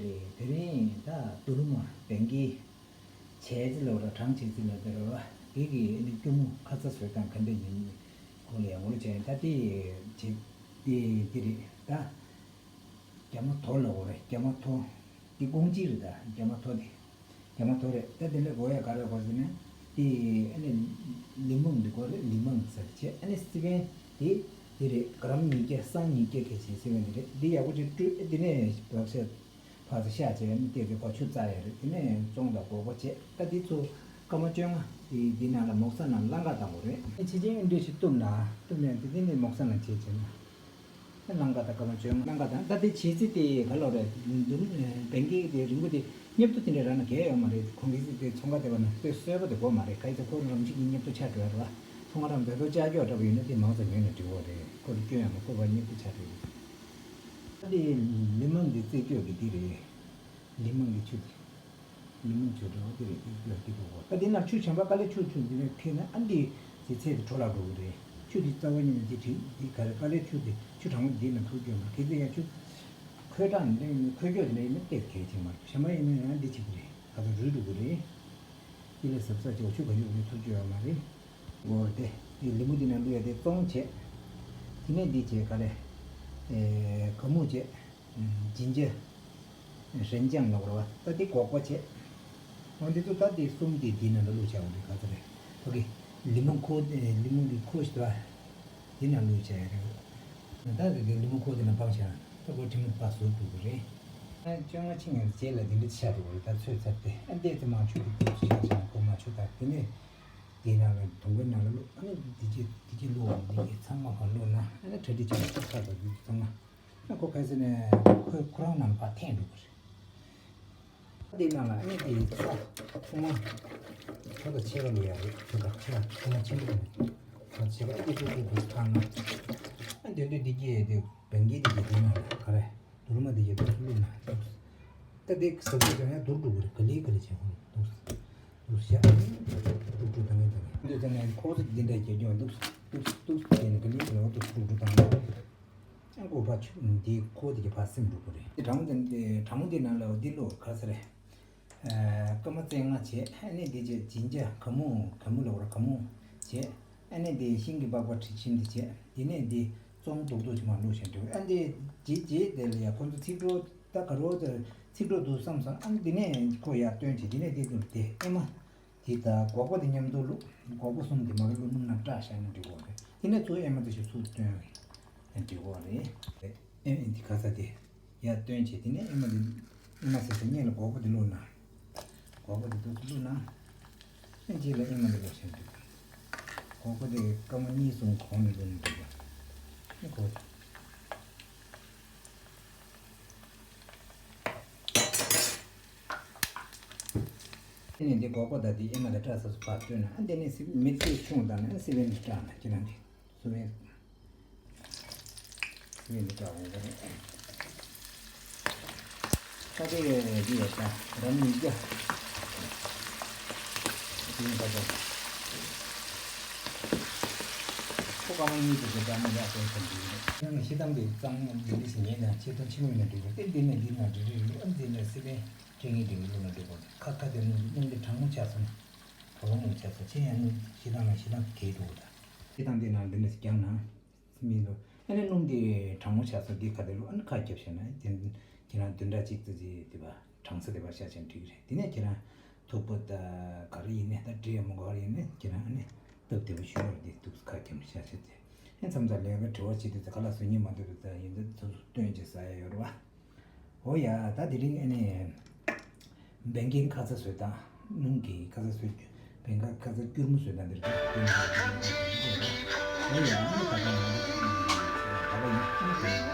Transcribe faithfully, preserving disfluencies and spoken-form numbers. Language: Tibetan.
དེ་རིང་ད་དུ་རུ་མ་བན་གྱི་བྱས་ཚེ་ལོ་ར་གྲངས་བྱས་ཚེ་ལོ་དེ་ར་བ་དེ་གི་ཨ་ནི་སྐྱུར་མོ་ཁ་ཚ་བཟོས་སྟངས་ག་འདྲ་ཡིན་སྐོར་ལ་ཡང་ངོ་སྤྲོད་བྱས། ད་དེ་བྱས་དེ་དེ་རེད་ད། རྒྱ་མ་དོ་ལ་འོ་རེད། རྒྱ་མ་དོ་དེ་ཀོང་ཅི་རེད་ད། རྒྱ་མ་དོ་དེ་རྒྱ་མ་དོ་རེད་ད། དེ་འདྲ་གོ་ཡ་ག་རེ་གོ་ཟེར་ན་དེ་ཨ་ནི་ལི་མང་དེ་གོ་རེད། ལི་མང་ཟེར་བྱས་ཨ་ནི་སི་པན་དེ་དེ་རེད། ག་རམ་ཉིས་བརྒྱ་སྲང་ཉིས་བརྒྱ་གལ་ཆེ་སི་པན་དེ་རེད། དེ་ཡག་པོ་ཅིག་བཀྲུས། དེ་ནས་བབས་ཤ་ཕར་ཚུར་བཤགས་བྱས་ནས་བལྟས་ཚེ་གོ་ཆུ་བཙག་ཡ་རེད། དེ་ནས་བཙོང་དང་སྒོག་པ་བྱས། ད་འདི་ཚོ་སྐར་མ་བཅོ་ལྔ་དེ་འདི་ནང་ལ་མོག་ས་ནང་ལ་ལང་ཀ་བཏང་དགོས་རེད། ཕྱི་ཆེན་འདྲེ་ཞིག་གཏུབ་ན་གཏུབ་ནས་དེ་འདི་ནས་མོག་ས་ནང་བྱེད་བྱེད་ན་ད་ལང་ཀ་དང་སྐར་མ་བཅོ་ལྔ་ལང་ཀ་དང་། ད་དེ་བྱེད་རྩིས་དེ་ག་ལོ་རེད། འདུམ་བན་གྱི་དེ་རིང་པོ་དེ་མཉེབ་ཐོ་དེ་འདྲ་རག་ན་གལ་ཡོད་མ་རེད། ཁོང་གིས་དེ་ཚོང་ཁང་དེ་བ་ན་དེ་སོས་པ་དེ་དགོས་མ་རེད། ག་ཡི་ཚེ་ཁོ་རང་བཞིན་གྱི་མཉེབ་ཐོ་ཆགས་འགྲོ་ཡ་རེད་བ། ཚོང་ཁང་རང་བེད་སྤྱོད་བྱ་རྒྱུ་འདྲ་པོ་ཡོད་ན་དེ་མང་ཙམ་ཉོས་ན་འགྲིག་གོ་རེད། ཁོ་རུ་སྐྱོན་ཡང་མ་ཁོ་བ་མཉེབ་ཐོ་ཆགས་འགྲོ་ཡོད། ད་དེ་ལི་མང་གི་རྩེ་སྐྱོ་གི་འདི་རེད། ལི་མང་གི་ཆུ་དེ། ལི་མང་ཆུ་འདྲ་བོ་དེ་རེད། དེ་ལ་དེ་འགྲོ་གོ། ད་དེ་ན་ཆུ་བྱམས་པ་དཀའ་ལས་ཆུ་ཆུ་འདི་ནས་ཁེལ་ན་ཨ་འདི་དེ་ཚད་དེ་དྲོ་ལ་འགྲོ་གི་རེད། ཆུ་དེ་རྩ་བ་ཉིད་ནས་དེ་དྲིན་དེ་ག་རེ་དཀའ་ལས་ཆུ་དེ་ཆུ་གྲང་མོ་འདི་ན་ཐུག་རྒྱུ་མ་གི་དེ་ཡང་ཆུ་ཁོལ་གྲང་འདི་ནས་ཁོལ་རྒྱུ་འདི་ནས་ཡིན་ན་དེ་གལ་ཆེ་མ་རེད། བྱམས་པ་ཡིན་ན་ཡང་འདི་ཆེ་གི་རེད། ད་ཚོ་རུལ་འགྲོ་གི་རེད། དེ་ལས་གཟབ་གཟབ་བྱེད་ཆུ་ག་ཡོད་རེད། ཐུག་རྒྱུ་ཡོད་མ་རེད། འོ་དེ་དེ་ལི་མུ་འདི་ནས་བླུགས་ཡ་དེ་བཙོང་བྱས། དེ་ནས་འདི་བྱས་ག་རེ་ག་མུ་བྱས། ཇིན་ཇར། རེན་ཅང་ལབ་རེད་བ། ད་འདི་སྒོག་པ་བྱས། འོ་འདི་ཚོ་ད་འདི་གསུམ་འདི་འདི་ནང་ལ་བླུགས་བྱ་བ་རེད། ག་ཚོད་རེད། ཕ་གི་ལི་མུ་ཁོ་ལི་མུ་གི་ཁོ་ཞིག་ད་འདི་ནང་བླུགས་བྱ་ཡ་རེད། ད་འདི་ལི་མུ་ཁོ་འདི་ནང་སྦང་བྱ་ན་ད་ཁོ་དྲི་མ་ཕར་ཟུར་འགྲོ་གི་རེད། ཨ་བཅོ་ལྔ་ཕྱིན་ཡང་རྗེས་ལ་འདི་འདྲ་ཆགས་འགྲོ་གི་རེད། ད་ཚོད་ཚར་ཏེ་ཨ་འདི་ཚོ་མང་ཆུ་གི་འདི་ཚོ་ཆགས་བྱ་ན་ཁོ་མང་ཆུ་ད་དེ་ནས་འདི་ནང་ལ་དུང་པའི་ནང་ལ་བླུགས། ཨ་ནི་འདི་ཅི་འདི་ཅི་བླུགས་འོང་། འདི་ཚང་མ་ཕར་བླུགས་ན་ཨ་ནི་གྲ་སྒྲིག་བྱ་ན་ཚར་ཚར་འདི་ཚང་མ། ཨ་ཁོ་ཁ་སེ་ནས་ཁོས་ཁོ་རང་ནང་ཕར་འཐེན་འགྲོ་གི་རེད། ཨ་དེའི་ནང་ལ་ཨ་ནི་དེ་ཚོ་ཐུང་མ་ཁོ་དང་ཕྱེད་ཀ་ལོ་ཡ་རེད། ཁོ་དང་ཕྱེད་ཀ་ཐུང་མ་ཆེན་པོ་རེད། ཁོ་ཕྱེད་ཀ་ཨ་ཀི་ཀི་ཀི་ཀི་ཐང་ན། ཨ་དེ་དུས་དེ་གི་དེ་བན་གི་དེ་གི་དེ་ནང་ལ་ག་རེ་དུར་མ་དེ་གི་དུ་སུ་ལུ་ན་དུ་སུ། ད་དེ་ཟ་དུས་ཀྱང་ཡང་དུར་འགྲོ་གི་རེད། ག་ལེ་ག་ལེ་བྱས་ཁོ་དུ་སུ་དུ་སུ་བྱས། དུ་སུ་དུ་སུ་ད་ནི་ད་ནི་དུ་ད་ནི་ཁོ་སུ་དེ་འདྲ་བྱས་ཀྱང་དུ་སུ་དུ་སུ་དུ་སུ་བྱས་ནས་ག་ལེ་ག་ལེ་དུ་སུ་དུ་སུ་ད་ནི། ཨ་ཁོ་ཕར་ཆུ་འདི་ཁོ་དེ་གི་ཕར་སིམ་འགྲོ་གི་རེད། དེ་གྲང་མོ་དེ་གྲང་མོ་དེ་ནང་ལ་འདི་བླུགས་ག་ཚོད་རེད། ཨ་སྐར་མ་རྩ་ལྔ་བྱས། ཨ་ནི་འདི་བྱས་ཇིན་ཇར་ག་མུ་ག་མུ་ལབ་ར་ག་མུ་བྱས། ཨ་ནི་འདི་ཤིང་གི་པགས་པ་ཁྲི་ཆིམ་འདི་བྱས། དེ་ནས་འདི་བཙོང་རྡོག་རྡོག་ཅིག་མར་བླུགས་བྱས་འགྲོ། ཨ་འདི་བྱས་བྱས་དེ་ལ་ཡ་ཁོ་ཚོ་ཚིག་གྲོགས་ད་ག་རོ་ཚིག་གྲོགས་འདུག་བསམ་སོང་། ཨ་ནི་འདི་ནས་ཁོ་ཡར་བཏོན་བྱས། དེ་ནས་འདི་བླུགས་ཏེ་ཨེ་མ། དེ་ད་སྒོག་པ་དེ་མཉམ་དུ་བླུགས། སྒོག་པ་གསུམ་དེ་མ་གི་བླུགས་སྣུམ་ནང་བཀྲ་བཞག་ན་འགྲིག་གོ་རེད། དེ་ནས་ཚུར་ཨེ་མ་དེ་ཞིག་ཚུར་བཏོན་ཡང་འགྲིག་གོ་རེད། ཨེ་མ་དེ་ག་ས་དེ་ཡར་བཏོན་བྱས། དེ་ནས་ཨེ་མ་དེ་ཨེ་མ་ཟེར་ཚེ་སྔོན་ལ་སྒོག་པ་དེ་བླུགས་ན། སྒོག་པ་དེ་འདུག་བླུགས་ན། ཨེ་རྗེས་ལ་ཨེ་མ་དེ་བླུགས་བྱས་འགྲིག་གོ། སྒོག་པ་དེ་སྐར་མ་གཉིས་གསུམ་གོང་ནས་བླུགས་ན་འགྲིག་གོ། ཨེ་གོ། དེ་ནས་འདི་སྒོག་པ་དང་དེ་ཨེ་མ་དང་སྐྲ་ས་སུ་ཕར་བཏོན་ན། ཨ་འདི་ནས་སི་མི་ཚེ་ཆུང་དང་ནི་སི་བན་འདི་སྐྲ་ན་ཁྱེད་རང་འདི་སུ་བན་སི་བན་འདི་སྐྲ་འོང་གི་རེད། ད་དེ་འདི་ཡོད་ད་རང་ཉིད་ཀྱ་དེ་ཡིན་པ་དང་། ཁོ་གང་ཉིད་དུ་དེ་ལྟར་ན་ཡག་པོ་ཐོན་གྱི་ཡོད། ཡང་ན་ཤི་དམ་དེ་གཙང་མ་འདི་འདྲ་ཞིག་ཉན་ན་ཆེ་མཐོང་ཆེན་མོ་ཡིན་ན་འགྲིག་གི་རེད། དེ་འདི་ནས་འདི་ན་འགྲིག་རེད། ཨ་འདི་ནས་སི་བན་སྐྲན་ངན་སྒྲིག་གི་བླུགས་ན་འགྲིག་གོ། ཁ་ཁ་དེ་སྣུམ་སྣུམ་དེ་གྲང་མོ་ཆགས་སོང་ན། གྲང་མོ་ཆགས་སོང་། ཆེ་ཡང་སྣུམ་ཤི་དམ་ན་ཤི་དམ་གས་འགྲོ་གི་རེད། ཤི་དམ་དེ་ན་འདི་འདྲ་ཞིག་རྒྱག་ན་སི་མི་ལོ། ཨ་ནི་སྣུམ་དེ་གྲང་མོ་ཆགས་སོང་། འདི་ཁ་དེ་བླུགས། ཨ་ནི་ཁ་རྒྱབ་བྱས་ན་དེ་ཁྱེད་རང་བདུན་ཕྲག་གཅིག་ཙམ་ཅིག་དེ་བ་གྲང་ས་དེ་བ་བཞག་བྱས་ན་འགྲིག་གི་རེད། དེ་ནས་ཁྱེད་རང་ཐུག་པ་ད་ག་རེ་ཡིན་ནའི་ད་འབྲས་མོ་ག་རེ་ཡིན་ནའི་ཁྱེད་རང་ཨ་ནི་སྟབས་བདེ་བོ་ཞུ་བར་དེ་འདུག་ཁ་རྒྱབ་བཞག་བྱས་ཏེ། ཨ་མཚམས་མཚམས་ལས་ཀ་དྲི་བ་བྱེད་དུས་ད་ག་ལ་སུ་ཉིད་མ་འདོད་པའི་ད་ཡིན་ད་ཚོ་སྟོན་བྱས་ཟ་ཡ་ཡོད་རེད་བ། འོ་ཡ། ད་དེ་རིང་ཨ་ནི་བན་གྱི་ཁ་ཚ་བཟོས་དང་། སྣུམ་གྱི་ཁ་ཚ་བཟོས། བན་གྱི་ཁ་ཚ་སྐྱུར་མོ་བཟོས་དང་། འདིར་འོ་ཡ། ཨ་ནི་ད་ད་ད་ད་ཡིན།